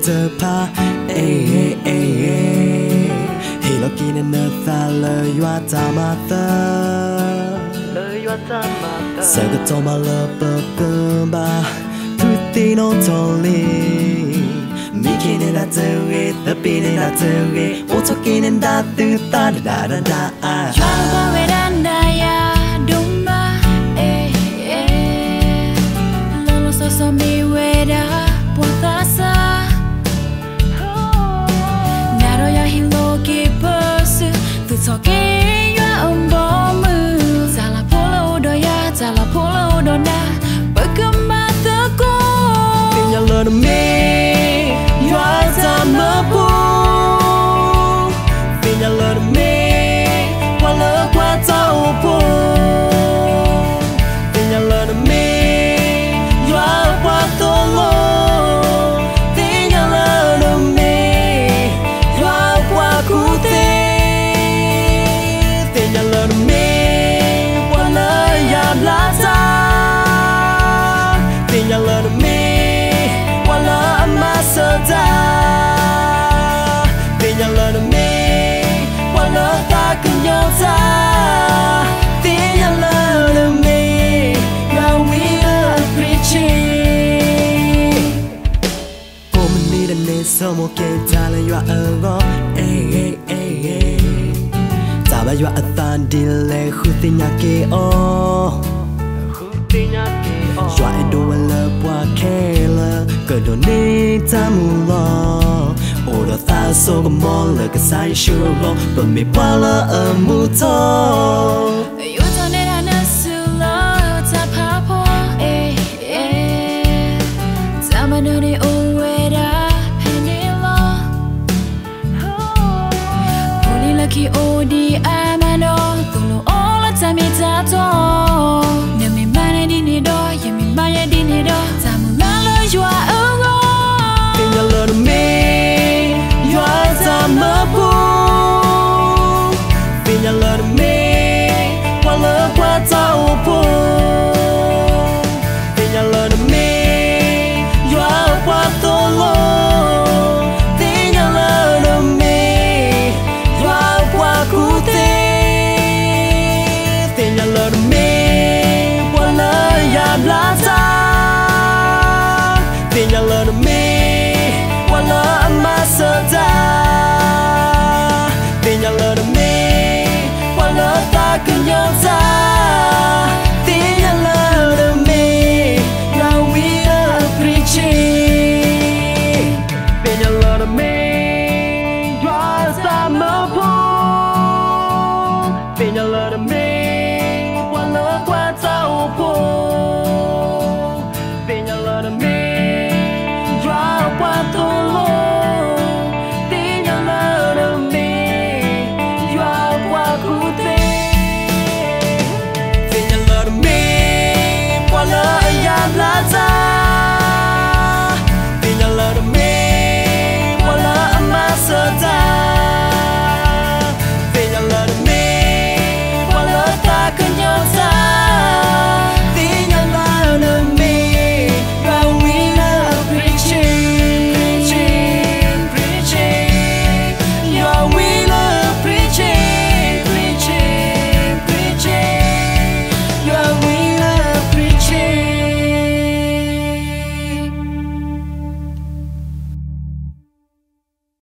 တဖၣ်, အ့ၣ်, အ့ၣ်, ဟ့ၣ်လီၤက့ၤနသးလၢယွၤတၢ်မၤသး, ဆၢကတီၢ်မၤလၢပကဘၣ် ဖုသ့ၣ်နီၣ်ထီၣ်လံ, မံခ့န့ၢ်ဒၣ်တဂ့ၤ, သပ့ၤန့ၢ်ဒၣ်တဂ့ၤ, အိၣ်ထီၣ်က့ၤနဒၣ်သုသးဒၣ်ဒၣ်ဒၣ်အါ, ယွၤလၢပှၤဝဲဒၣ်နၤယၤဒိၣ်မး, အ့ၣ်, လီၤလီၤဆီဆီမ့ၢ်ဝဲဒၣ်ပှၤသးစၢ် နၤဒီးယၤဟ့ၣ်လီၤက့ၤပစု, သူၣ်ထီၣ်က့ၤယွၤအဘီအမုၢ်, တၢ်လၤဖိလၢအိၣ်ဒီးယၤ, တၢ်လၤဖိလၢအိၣ်ဒီးနၤ, ပကမၤသကိး, သ့ၣ်ညါလၢနမ့ၢ်ယွၤတၢ်မၢဖိ, သ့ၣ်ညါလၢနမ့ၢ်ပှၤလၢကွၢ်တၢ်အိၣ်ဖှိၣ် သ့ၣ်ညါလၢနမ့ၢ်ယွၤအပှၤသိၣ်လိ, သ့ၣ်ညါလၢနမ့ၢ်ယွၤအပှၤကူၣ်သ့, သ့ၣ်ညါလၢနမ့ၢ်ပှၤလၢယၤဘျါတၢ်, သ့ၣ်ညါလၢနမ့ၢ်ပှၤလၢအမၤစၢၤတၢ်, သ့ၣ်ညါလၢနမ့ၢ်ပှၤလၢသးကညီၤတၢ်, သ့ၣ်ညါလၢနမ့ၢ်ယွၤဝံလၢအပြံဆံး, ကိးမုၢ်နံၤဒဲးန့ၣ် ဆိကမိၣ်က့ၤတၢ်လၢယွၤအဂီၢ်, အ့ၣ်, တၢ်ဘၣ်ယွၤအသးဒ်လဲၣ်ဃုသ့ၣ်ညါက့ၤအီၤ, ယွၤအဲၣ်ဒိးဝဲလၢပှၤခဲလၢာ် ကဒိးန့ၢ်တၢ်မူလီၤ, အိၣ်ဒီးသးအစိကမီၤလၢကစၢ်ယ့ၣ်ၡူးအဂီၢ်, ပမ့ၢ်ပှၤလၢအမူထီၣ် ယိးထီၣ်န့ၢ်ဒၣ်နစုလၢတၢ်ဖးဖီ, အ့ၣ်, တၢ်မၤနၢၤန့ၣ်အိၣ်ဝဲဒၣ်ဖဲန့ၣ်လီၤ, ဖိလံၤလၢခံအိၣ်ဒံးအါမးဒီး သိၣ်လိအီၤလၢတၢ်မ့ၢ်တၢ်တီ, နမ့ၢ်မၤန့ၢ်ဒ်န့ၣ်ဒီး ယမ့ၢ်မၤယဲဒ်န့ၣ်ဒီး တၢ်မုၢ်လၢ်လၢယွၤအဂီၢ်, သ့ၣ်ညါလၢနမ့ၢ်ယွၤတၢ်မၢဖိ, သ့ၣ်ညါလၢနမ့ၢ်ပှၤလၢကွၢ်တၢ်အိၣ်ဖှိၣ်, သ့ၣ်ညါလၢနမ့ၢ်ယွၤအပှၤသိၣ်လိ, သ့ၣ်ညါလၢနမ့ၢ်ယွၤအပှၤကူၣ်သ့, သ့ၣ်ညါလၢနမ့ၢ်ပှၤလၢယၤဘျါတၢ်, သ့ၣ်ညါလၢနမ့ၢ်ပှၤလၢအမၤစၢၤတၢ်, သ့ၣ်ညါလၢနမ့ၢ်ပှၤလၢသးကညီၤတၢ်